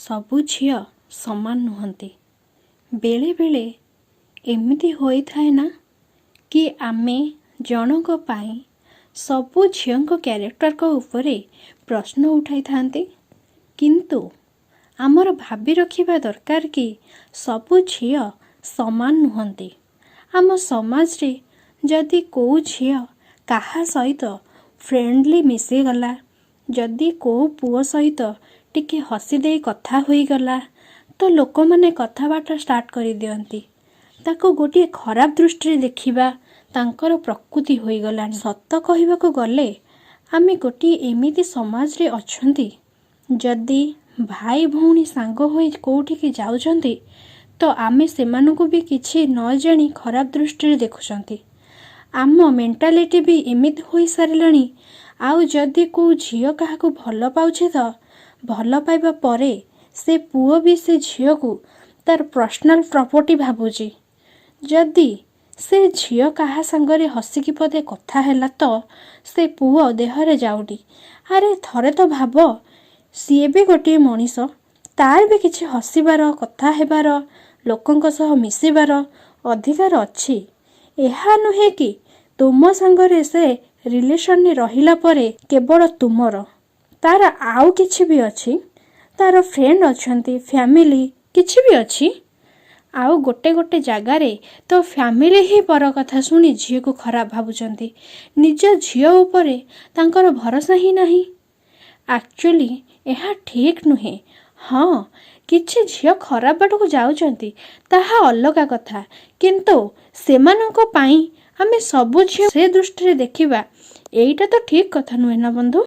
ସବୁ ଝିଅ ସମାନ ନୁହନ୍ତି। ବେଳେବେଳେ ଏମିତି ହୋଇଥାଏ ନା କି ଆମେ ଜଣଙ୍କ ପାଇଁ ସବୁ ଝିଅଙ୍କ କ୍ୟାରେକ୍ଟରଙ୍କ ଉପରେ ପ୍ରଶ୍ନ ଉଠାଇଥାନ୍ତି। କିନ୍ତୁ ଆମର ଭାବି ରଖିବା ଦରକାର କି ସବୁ ଝିଅ ସମାନ ନୁହନ୍ତି। ଆମ ସମାଜରେ ଯଦି କେଉଁ ଝିଅ କାହା ସହିତ ଫ୍ରେଣ୍ଡଲି ମିଶିଗଲା, ଯଦି କେଉଁ ପୁଅ ସହିତ ଟିକେ ହସିଦେଇ କଥା ହୋଇଗଲା, ତ ଲୋକମାନେ କଥାବାର୍ତ୍ତା ଷ୍ଟାର୍ଟ କରିଦିଅନ୍ତି। ତାକୁ ଗୋଟିଏ ଖରାପ ଦୃଷ୍ଟିରେ ଦେଖିବା ତାଙ୍କର ପ୍ରକୃତି ହୋଇଗଲାଣି। ସତ କହିବାକୁ ଗଲେ ଆମେ ଗୋଟିଏ ଏମିତି ସମାଜରେ ଅଛନ୍ତି, ଯଦି ଭାଇ ଭଉଣୀ ସାଙ୍ଗ ହୋଇ କେଉଁଠିକି ଯାଉଛନ୍ତି, ତ ଆମେ ସେମାନଙ୍କୁ ବି କିଛି ନ ଜାଣି ଖରାପ ଦୃଷ୍ଟିରେ ଦେଖୁଛନ୍ତି। ଆମ ମେଣ୍ଟାଲିଟି ବି ଏମିତି ହୋଇସାରିଲାଣି। ଆଉ ଯଦି କେଉଁ ଝିଅ କାହାକୁ ଭଲ ପାଉଛି, ତ ଭଲ ପାଇବା ପରେ ସେ ପୁଅ ବି ସେ ଝିଅକୁ ତାର ପର୍ସନାଲ ପ୍ରପର୍ଟି ଭାବୁଛି। ଯଦି ସେ ଝିଅ କାହା ସାଙ୍ଗରେ ହସିକି ପଦେ କଥା ହେଲା, ତ ସେ ପୁଅ ଦେହରେ ଯାଉନି। ଆରେ, ଥରେ ତ ଭାବ, ସିଏ ବି ଗୋଟିଏ ମଣିଷ। ତାର ବି କିଛି ହସିବାର, କଥା ହେବାର, ଲୋକଙ୍କ ସହ ମିଶିବାର ଅଧିକାର ଅଛି। ଏହା ନୁହେଁ କି ତୁମ ସାଙ୍ଗରେ ସେ ରିଲେସନରେ ରହିଲା ପରେ କେବଳ ତୁମର। ତାର ଆଉ କିଛି ବି ଅଛି। ତାର ଫ୍ରେଣ୍ଡ ଅଛନ୍ତି, ଫ୍ୟାମିଲି କିଛି ବି ଅଛି। ଆଉ ଗୋଟେ ଗୋଟେ ଜାଗାରେ ତ ଫ୍ୟାମିଲି ହିଁ ପର କଥା ଶୁଣି ଝିଅକୁ ଖରାପ ଭାବୁଛନ୍ତି। ନିଜ ଝିଅ ଉପରେ ତାଙ୍କର ଭରସା ହିଁ ନାହିଁ। ଆକ୍ଚୁଆଲି ଏହା ଠିକ୍ ନୁହେଁ। ହଁ, କିଛି ଝିଅ ଖରାପ ବାଟକୁ ଯାଉଛନ୍ତି, ତାହା ଅଲଗା କଥା। କିନ୍ତୁ ସେମାନଙ୍କ ପାଇଁ ଆମେ ସବୁ ଝିଅ ସେ ଦୃଷ୍ଟିରେ ଦେଖିବା, ଏଇଟା ତ ଠିକ୍ କଥା ନୁହେଁ ନା ବନ୍ଧୁ।